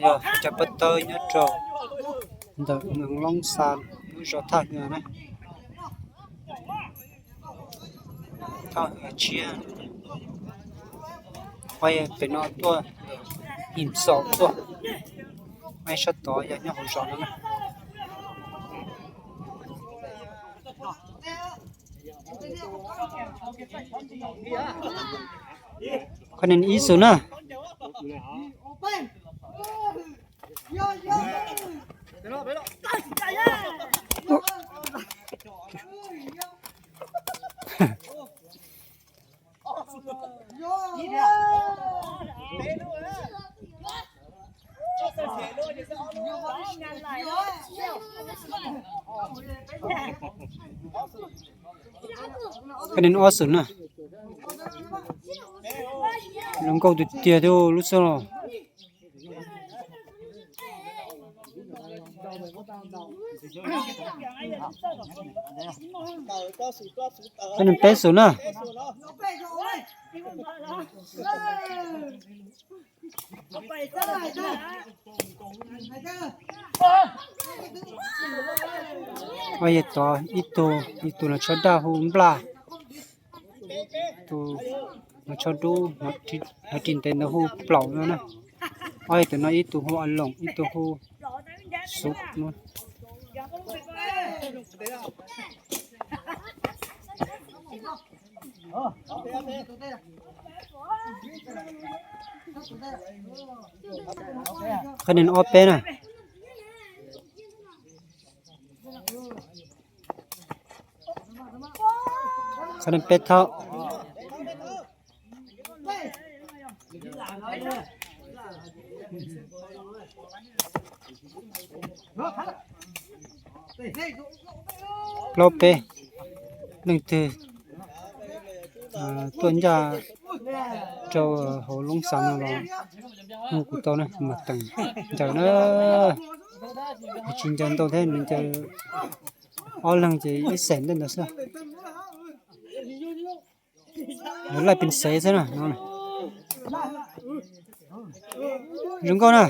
Yog cov pov tawb nyob rau ntawm Loob Xas lub zos Thaj Hwm na. Thaj Hwm tshiab, pem no tuaj Him Xom tuaj, sab tod yog nyob hauv zos no na. Koj nim ib xus na. Koj nim ob xus na. Zoo nkauj tiag tiag thiab lub xab los. Koj nim peb xus na. Ob yawg tod ib tug, ib tug no tshob daj hu Nplaj, tus no tshob dub, no ris ntev ntawd hu Plaum no na. Ob yawg tod no ib tug hu A Loos ib tug hu Xub no. Qhov nim ob peb na. Qhov nim peb thaub. Plaub peb, leej twg tuaj ncaj rau hauv Loob Xas no los hu kuv tau na, kuv mam teem ncaws na. Tsis ncaws ntau thiab, nws ncaws ob leeg ces ib xees ntej ntawd xwb. Lawv laij pes xev xwb na no. Zoo nkauj na.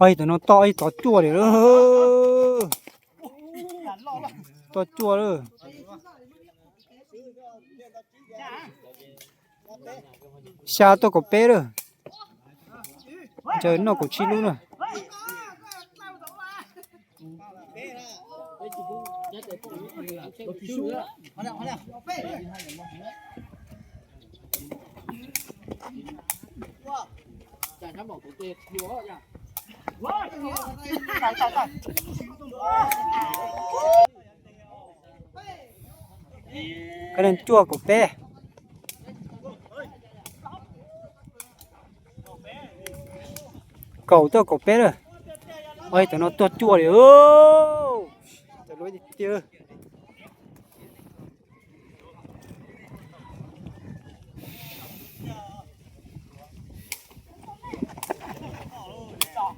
Ej, tam no toj ej tod cuaj li. Toj cuaj lawm. Xya tuaj kaum peb lawm. Ncaws noj kaum tsib lub na. Koj leej cuaj kaum peb. Kaum tuaj kaum peb lawm. Oj, tam no tuaj cuaj li. Tam no tiag.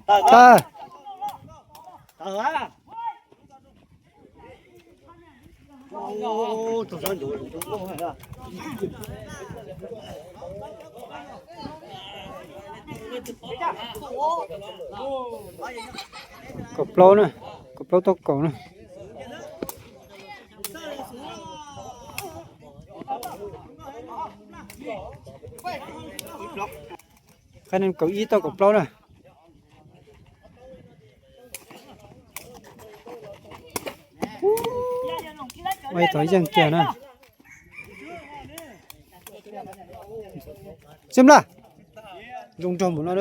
Tawg. Kaum plaub na, kaum plaub tau kaum na. Qhov no kaum ib tau kaum plaub na. Ua tau yeej kiag na. Xib Nplaj, zoo nraug npaum no.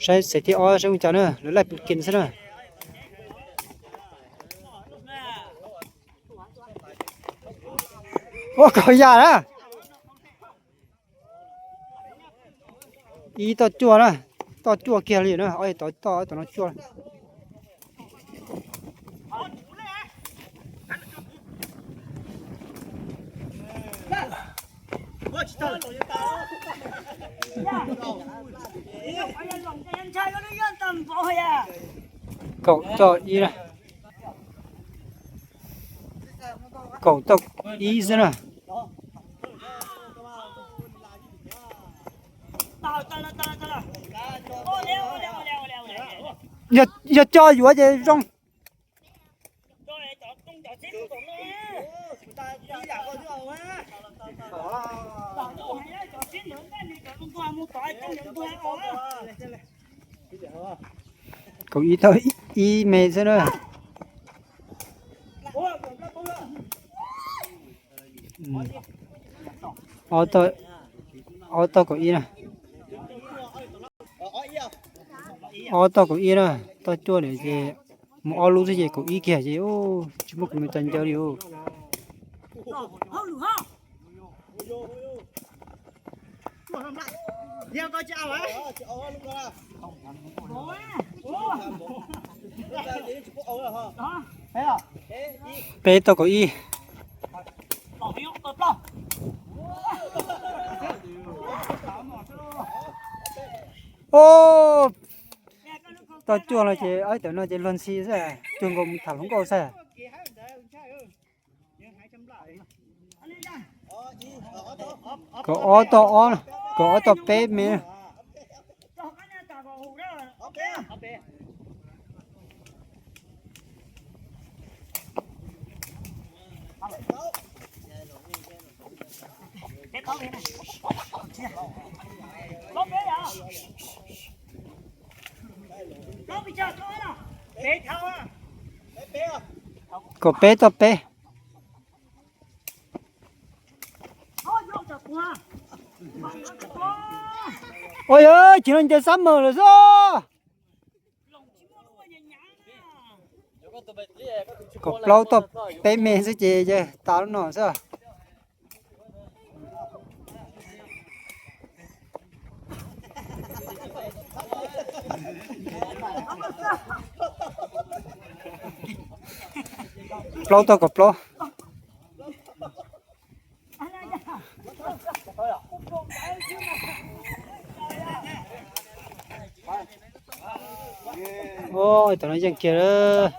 Saib xeem thib ob saib ua cas na, lawv laij pes kiag xwb na. Ua kaum yam na. Ib toj cuaj na, toj cuaj kiag li na, toj toj no cuaj. Kaum txog ib na. Kaum txog ib xwb na. Yog coj yuav ces zoo. Kaum ib tau ib me xwb na. Ob tau kaum ib na. Ob tau kaum ib na, tau cuaj lawm ces mus ob lub xwb ces kaum ib kiag ces tsis muaj kuv me tau ncauj li. Peb tau kaum ib. Tau cuaj no ces ob tawm no ces luag ntxhi xwb, cuag nkaus mus tham hluas nkauj xwb. Kaum ob tau ob, kaum ob tau peb me. Kaum peb tau peb. Ua yog tsis no ncaws xab mawm lawm xwb. Kaum plaub tau peb me xwb ces tas lub no xwb. Plaub tau kaum plaub. Ua, tam no yeej kiag lawm.